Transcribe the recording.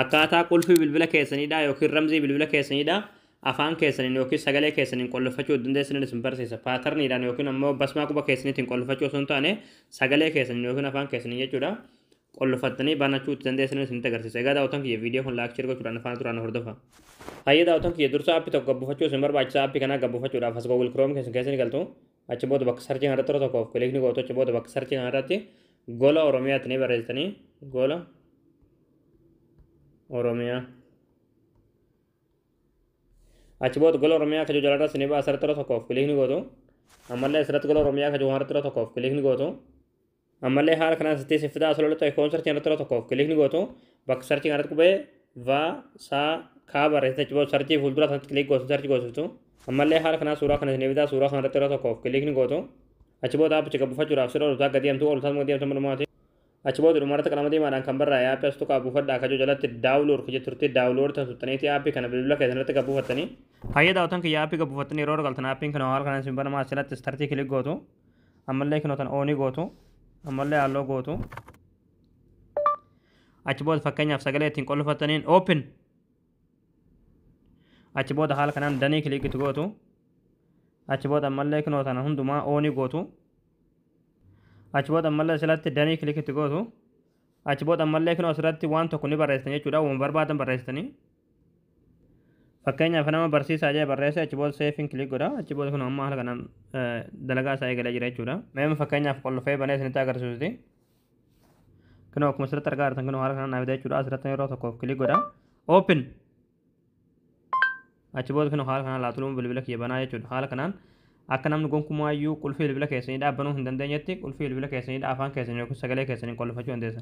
Akkaataa qulfii bilbila keessaniidha yookiin ramzii bilbila keessaniidha afaan keessaniin yookiin sagalee keessaniin qollofachuu dandeessaniin isin barsiisa. Paatarniidhaan yookiin ammoo basmaa quba keessaniitiin qollofachuu osoo hin taane, sagalee keessaniin yookiin afaan keessaniin jechuudha. Qollofattanii banachuu itti dandeessaniin isinitti agarsiisa. Egaa daawwatan kiyya, viidiyoo kun like, share gochuudhaan afaan turaan hordofa. Hayyee daawwatan kiyya, dursa aappii tokko gabbuufachuu isin barbaachisa. Aappii kanaa gabbuufachuudhaaf as Google Chrome keessan keessa ni galtu. Achi booda bakka search kanarratti yeroo tokkoof click ni gootu. Achi booda bakka search kanarratti Gola Oromiyaatti ni barreessitanii, Gola Oromiyaa. Achi booda Gola Oromiyaa kajoo jalarra isinii ba'a, asirratti yeroo tokkoof click ni gootu. Ammallee asirratti Gola Oromiyaa kajoo kanarratti yeroo tokkoof click ni gootu. Ammallee haala kanaan sitti si fidaa, asirratti icon search kanarratti yeroo tokkoof click ni gootu. Bakka search kanarratti qubee va sa kaa barreessite, achi booda search fuuldura sanatti click gootu, search goosiftu. Ammallee haala kanaan suuraa kana isinii fidaa, suuraa kanarratti yeroo tokkoof click ni gootu. Achi booda aappicha gabbuufachuudhaaf sirra oltaa gadi deemtu, oltaa gadi deemtu malumaati. Achi booda dhumarratti qalama diimaadhaan kan barraa'e aappii as tuqaa buufadhaa kajoo jalatti download ka jetturti, download tan tuttaniiti aappii kana bilbila keessan irratti gabbuufattanii. Hayyee daawwatan kiyya, aappii gabbuufattanii yeroo galtan aappiin kana haala kanaan isin banamaa, asirratti start click gootu. Ammallee kinoo tan on gootu. Ammallee allow gootu. Achi booda fakkeenyaaf sagalee ittiin qollofattaniin open. Achi booda haala kanaan done click itti gootu. Achi booda ammallee kinoo tana hundumaa on gootu. Achi booda ammallee asirratti done click itti gootu. Achi booda ammallee kinoo asirratti waan tokko ni barreessitan jechuudha. Waan barbaadan barreessitanii. Fakkeenyaaf nama barsiisaa jee barreesse, achi booda save click godha. Achi booda kun amma haala kanaan dalagaa isaa eegalee jira jechuudha. Mee fakkeenyaaf qollofee banee isinitti agarsiisuti. Kunoo akkuma asirratti argaa jirtan, kunoo haala kanaan naaf jechuudha. Asirratti yeroo tokkoof click godha. Open. Achi booda kunoo haala kanaan laatuluun bilbila kiyya banaa jechuudha. Haala kanaan akka namni gonkumaayyuu qulfii bilbila keessanii dhaabbanuu hin dandeenyetti qulfii bilbila keessanii afaan keessanii yookiin sagalee keessanii qollofachuu dandeessan.